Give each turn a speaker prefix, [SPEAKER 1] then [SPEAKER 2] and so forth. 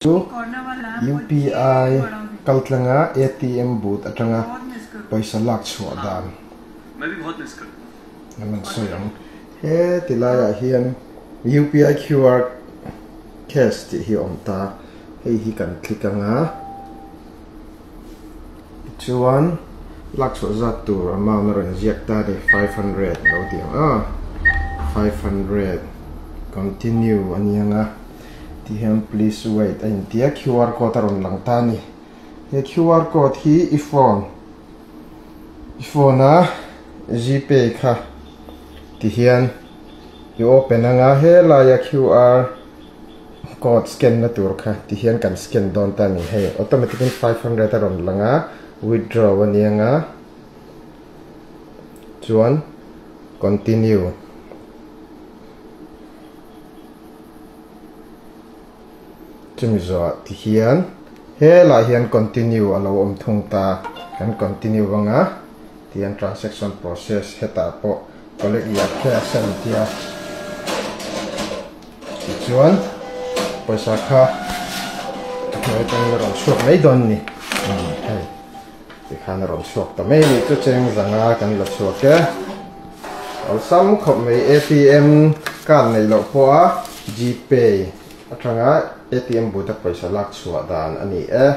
[SPEAKER 1] Chu UPI kaltlanga ATM booth atanga pawisa lak chhuah dan an rawn sawi ang. He ti laiah hian UPI QR cash tih hi a awm ta, hei hi kan click anga tichuan lak chhuah zat tur amount a rawn ziak ta a ni 500 lo ti ang a 500 continue a ni anga. Ti hian please wait a inti a, QR code a rawn lang ta a ni. He QR code hi i phone i phone a gpay kha ti hian i open anga helaia QR code scan na tur kha ti hian kan scan dawn ta a ni. Hei automatic in 500 a rawn lang a, withdraw a ni anga chuan continue. Chumi zawhah ti hian helaiah hian continue a lo awm thung ta, kan continue vang a ti hian transaction process hetah pawh collect your cash a ni tia tichuan pawisa kha a hnuai atangin a rawn chhuak mai dawn a ni hei tikhan a rawn chhuak ta mai a ni chu cheng zanga kan la chhuak e. Awlsam khawp mai ATM card neih loh pawha Gpay atanga ATM booth a pawisa lak chhuah dan a ni e.